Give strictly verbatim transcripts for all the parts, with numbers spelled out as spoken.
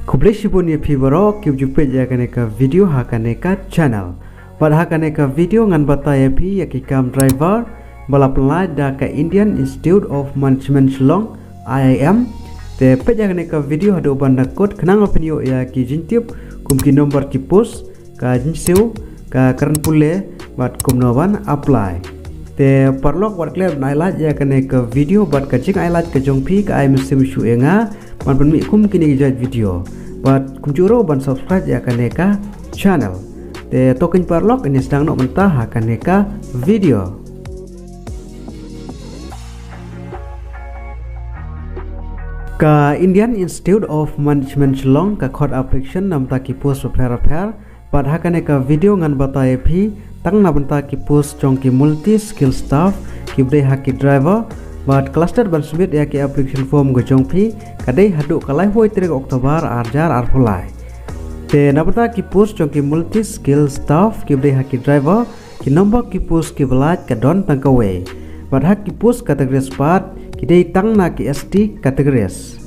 Khublei shibun ïa phi baroh kiba ju peit ïa kane ka video ha kane ka channel. Bad ha kane ka video ngan batai ïa phi ïa ki kam driver ba la pynlait da ka Indian Institute of Management Shillong, I I M. Te peit ïa kane ka video haduh ban da kut khnang ba phin ïoh ïa ki jingtip kum ki number ki post, ka jingsiew, ka kren pule, bad kumno ban apply. Te paralok wat klet ban ai like ïa kane ka video bad ka jingai like ka jong phi ka ai mynsiem shuh ïa nga ban pynmih kum kine ki jait video. Bad kumjuh ruh ban subscribe ïa kane ka channel. Te to keiñ paralok ngin sdang noh mynta ha kane ka video. Ka Indian Institute of Management Shillong ka khot application na bynta ki post bapher bapher. Bad ha kane ka video ngan batai ïa phi tang na bynta ki post jong ki multi skill staff kiba dei ha ki driver. Bad ka last date ban submit ïa ki application form ka jong phi ka dei haduh ka laiphew tarik October ar hajar arphew lai. Te na bynta ki post jong ki multi skill staff kiba dei ha ki driver, ki number ki post kiba lait ka don tang kawei. Bad ha ki post categories pat ki dei tang na ki S T categories.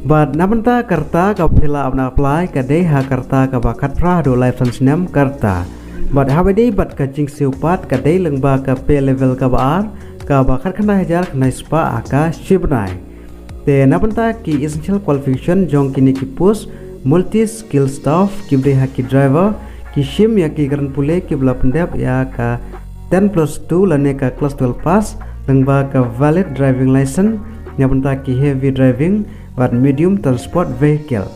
Bad na bynta ka rta kaba phi lah ban apply ka dei ha ka rta kaba khatphra haduh laiphew san snem ka rta. Bad haba ïadei bad ka jingsiew pat ka dei lyngba ka pay level kaba ar, kaba khatkhyndai hajar khyndai spah ha ka shi bnai. Te na bynta ki essential qualification jong kine ki post multi skill staff kiba dei ha ki driver, ki shim ïa ki kren pule kiba la pyndep ïa ka ten plus two lane ka class twelve pass, lyngba ka valid driving license na bynta ki heavy driving bad medium transport vehicle.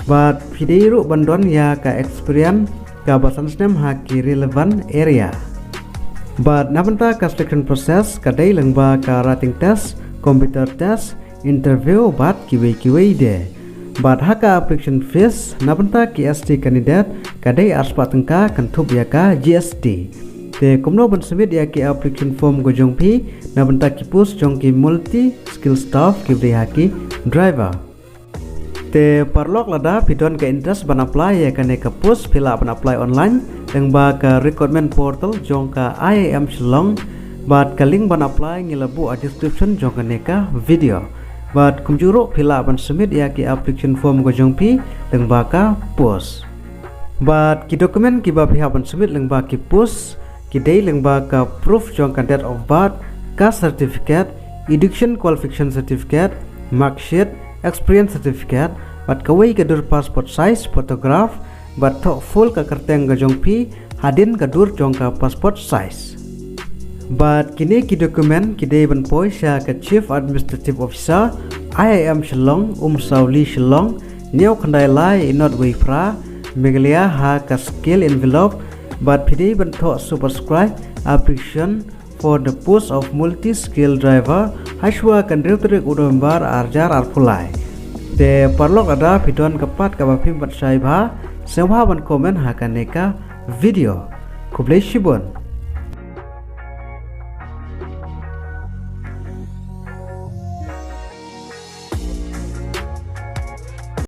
Bad phi dei ruh ban don ïa ka experience kaba san snem ha ki relevant area. Bad na bynta ka selection process ka dei lyngba ka writing test, computer test, interview bad kiwei kiwei de. Bad ha ka application fees na bynta ki S T candidate ka dei ar spah tyngka kynthup ïa ka G S T. Te kumno ban submit ïa ki application form ka jong phi na bynta ki post jong ki multi skill staff kiba dei ha ki driver. Te paralok lada phi don ka interest ban apply ïa kane ka post phi lah ban apply online lyngba ka recruitment portal jong ka I I M Shillong. Bad ka link ban apply ngi la buh ha description jong kane ka video. Bad kumjuh ruh phi lah ban submit ïa ki application form ka jong phi lyngba ka post. Bad ki document kiba phi hap ban submit lyngba ki post ki dei lyngba ka proof jong ka date of birth, caste certificate, education qualification certificate, mark sheet, experience certificate, bad kawei ka dur passport size photograph, bad thoh full ka kyrteng ka jong phi hadien ka dur jong ka passport size. Bad kine ki document ki dei ban poi sha ka Chief Administrative Officer, I I M Shillong, Umsawli Shillong, hynñiew khyndai lai, hynñiew wei phra, Meghalaya ha ka scale envelope. Bad phi dei ban thoh superscribe application for the post of multi-skill driver hashuwa ka hynriew tarik u November ar hajar arphew lai. Te paralok lada phi don ka pat kaba phim pat shai bha, sngewbha ban comment ha kane ka video. Khublei shibun.